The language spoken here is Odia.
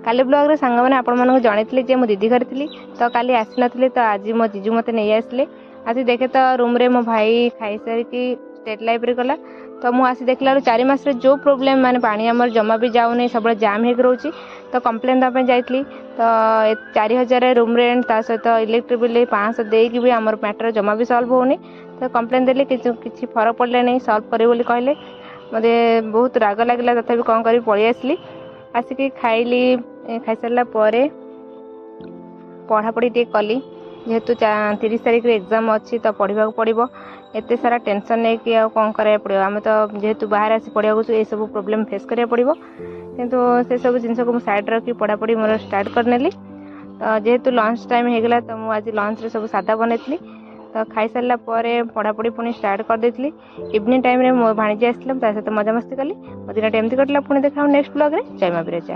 କାଲି ବ୍ଲଗ୍ରେ ସାଙ୍ଗମାନେ ଆପଣମାନଙ୍କୁ ଜଣେଇଥିଲି ଯେ ମୁଁ ଦିଦି ଘରେ ଥିଲି, ତ କାଲି ଆସିନଥିଲି, ତ ଆଜି ମୋ ଜିଜୁ ମୋତେ ନେଇ ଆସିଲେ। ଆସି ଦେଖେ ତ ରୁମ୍ରେ ମୋ ଭାଇ ଖାଇସାରିକି ଷ୍ଟେଟ୍ ଲାଇବ୍ରେରୀ ଗଲା। ତ ମୁଁ ଆସି ଦେଖିଲା ବେଳକୁ 4 ମାସରେ ଯେଉଁ ପ୍ରୋବ୍ଲେମ୍, ମାନେ ପାଣି ଆମର ଜମା ବି ଯାଉନି, ସବୁବେଳେ ଜାମ୍ ହେଇକି ରହୁଛି। ତ କମ୍ପ୍ଲେନ୍ ଦେବା ପାଇଁ ଯାଇଥିଲି। ତ 4000 ରୁମ୍ ରେଣ୍ଟ, ତା ସହିତ ଇଲେକ୍ଟ୍ରିକ୍ ବିଲ୍ 500 ଦେଇକି ବି ଆମର ମ୍ୟାଟର୍ ଜମା ବି ସଲ୍ଭ ହେଉନି। ତ କମ୍ପ୍ଲେନ୍ ଦେଲି, କିଛି ଫରକ ପଡ଼ିଲା ନାହିଁ, ସଲ୍ଭ କରିବେ ବୋଲି କହିଲେ। ମୋତେ ବହୁତ ରାଗ ଲାଗିଲା, ତଥାପି କ'ଣ କରିବି, ପଳେଇ ଆସିଲି। ଆସିକି ଖାଇଲି। ଖାଇସାରିଲା ପରେ ପଢ଼ାପଢ଼ି ଟିକେ କଲି, ଯେହେତୁ 30 ତାରିଖରେ ଏକ୍ଜାମ୍ ଅଛି, ତ ପଢ଼ିବାକୁ ପଡ଼ିବ। ଏତେ ସାରା ଟେନସନ୍ ନେଇକି ଆଉ କ'ଣ କରିବାକୁ ପଡ଼ିବ? ଆମେ ତ ଯେହେତୁ ବାହାରେ ଆସି ପଢ଼ିବାକୁ, ଏସବୁ ପ୍ରୋବ୍ଲେମ୍ ଫେସ୍ କରିବାକୁ ପଡ଼ିବ। କିନ୍ତୁ ସେସବୁ ଜିନିଷକୁ ମୁଁ ସାଇଡ଼୍ ରଖି ପଢ଼ାପଢ଼ି ମୋର ଷ୍ଟାର୍ଟ କରିନେଲି। ତ ଯେହେତୁ ଲଞ୍ଚ ଟାଇମ୍ ହେଇଗଲା, ତ ମୁଁ ଆଜି ଲଞ୍ଚରେ ସବୁ ସାଦା ବନେଇଥିଲି। ତ ଖାଇସାରିଲା ପରେ ପଢ଼ାପଢ଼ି ପୁଣି ଷ୍ଟାର୍ଟ କରିଦେଇଥିଲି। ଇଭିନିଂ ଟାଇମ୍ରେ ମୋ ଭାଣିଜୀ ଆସିଥିଲା, ମୁଁ ତା ସହିତ ମଜାମସ୍ତି କଲି। ମୋ ଦିନଟା ଏମିତି କଟିଲା। ପୁଣି ଦେଖା ନେକ୍ସଟ ବ୍ଲଗ୍ରେ। ଜୟ ମା ବିରଜା।